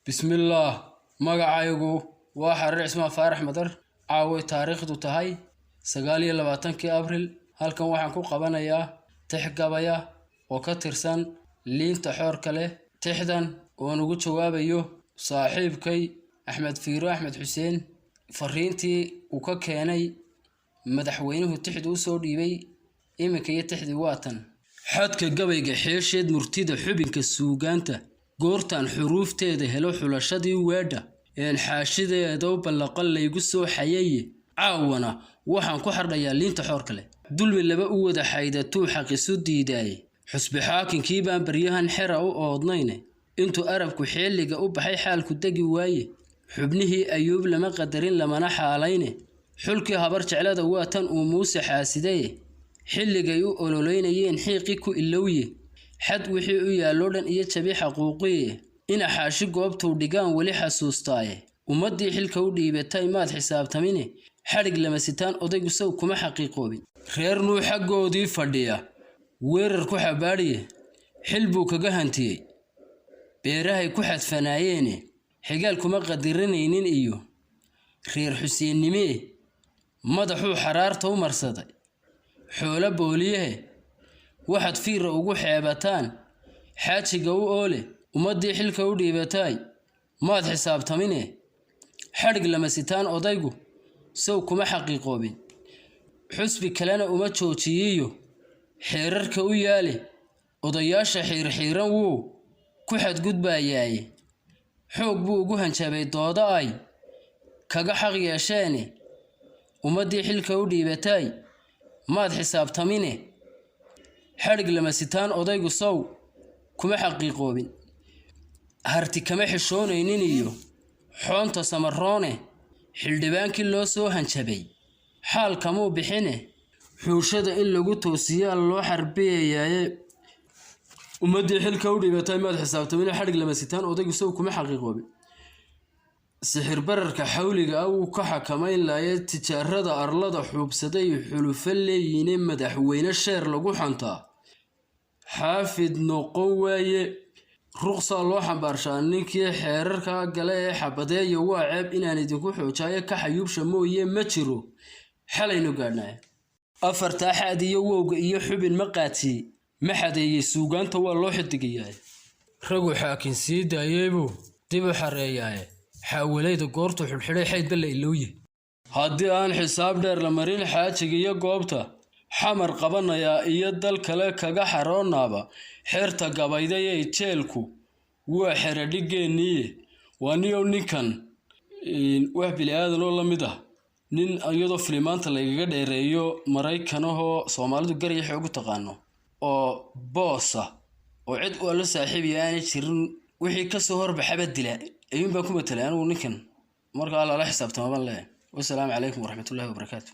Bismillaah, magacaygu waa Xariir Cismaan Faarax Madar. Caaway taariikhdu tahay 29-kii Abril. Halkan waxaan ku qabanayaa tix gabaya oo ka tirsan liinta xoorka leh. Tixdan oon ugu jawaabayo saaxiibkay Axmed Fiiro Axmed Xuseen fariintii uu ka keenay madaxweynuhu, tixdu usoo dhiibay iminka iyo tixdii waatan. Xadka gabayga xeesheed, murtida xubinka suugaanta, goortaan xuruufteeda helo, xulashadii weedha een xaashideeda u ballaqan laygu soo xayaye. Caawana waxaan ku xardhayaa liinta xoor kale. Dulmi laba u wada xaydatuu xaqisu diidaaye. Xusbi xaakinkii baan baryahan xera u oodnayne, intuu Arabku xeeliga u baxay xaalku degi waaye. Xubnihii Ayuub lama qadarin lamana xaalayne. Xulkii Habar Jeclada waa tan uu Muuse xaasidaye, xilligay u ololeynayeen xiiqi ku ilowye. Xad wixii u yaalloo dhan iyo jabi xaquuqiye, ina Xaashi goobtuu dhigaan weli xasuustaaye. Ummaddii xilka u dhiibatay maad xisaabtamine, xadhig lama sitaan odaygu sow kuma xaqiiqoobin. Reer Nuux xaggoodii fadhiya weerar ku xabaadhiye, xil buu kaga hantiyey beerahay ku xadfanaayeene. Xigaal kuma qadirinaynin iyo reer Xuseennimee, madaxuu xaraarta u marsaday xoolo booliyahe. Waxaad fiira ugu xeebataan xaajiga u oole. Ummaddii xilka u dhiibataay maad xisaabtamine, xadhig lama sitaan odaygu sow kuma xaqiiqoobin. Xusbi kalena uma joojiyiyo xeerarka u yaale, odayaasha xiirxiiran wuu ku xadgudbayaaye. Xoog buu ugu hanjabay dooda ay kaga xaq yeesheene. Ummaddii xilka u dhiibataay maad xisaabtamine, xadhig lama sitaan odaygu sow kuma xaqiiqoobin. Harti kama xishoonaynin iyo xoonta Samaroone, xildhibaankii loo soo hanjabay xaal kamuu bixine. Xuushada in lagu toosiyaa loo xarbiyayaaye. Ummaddii xilka u dhiibatay maad xisaabtamine, xadhig lama sitaan odaygu sow kuma xaqiiqoobin. Sixir bararka xawliga ah wuu ka xakamayn lahaye, tijaarada arlada xuubsaday xulufo leeyiine. Madaxweyne sheer lagu xantaa xaafid noqon waaye, ruqsaa loo xambaarshaa ninkii xeerarka gale ee xabadeeya. Waa ceeb inaan idinku xoojaayo, ka xayuubsha mooye ma jiro xalaynu gaadhnay. Afartaa xad iyo wowga iyo xubin ma qaatiyey, ma xadeeyey suugaanta, waa loo xidigayaa. Ragu xaakin sii daayeybuu dib u xareeyaaye, xaawalayda goortuu xidhxidhay xaydba la ilowye. Haddii aan xisaab dheer la marin xaajiga iyo goobta Xamar qabanayaa iyo dal kale kaga xaroonaaba, xeerta gabaydayay jeelku waa xeradhigeenniiye. Waa niyow ninkan wax bili-aadan oo la mid ah, nin iyadoo filimaanta lagaga dheereeyo Maraykanahoo Soomaalidu garaya xoog u taqaano oo boosa oo cid waa la saaxiibaya aanay jirin, wixii kasoo horbaxaba dila ayuun baan ku matelay anigu ninkan. Markaa lala xisaabtama baan leeyahay. Wasalaamu calaykum waraxmatullahi wabarakaatu.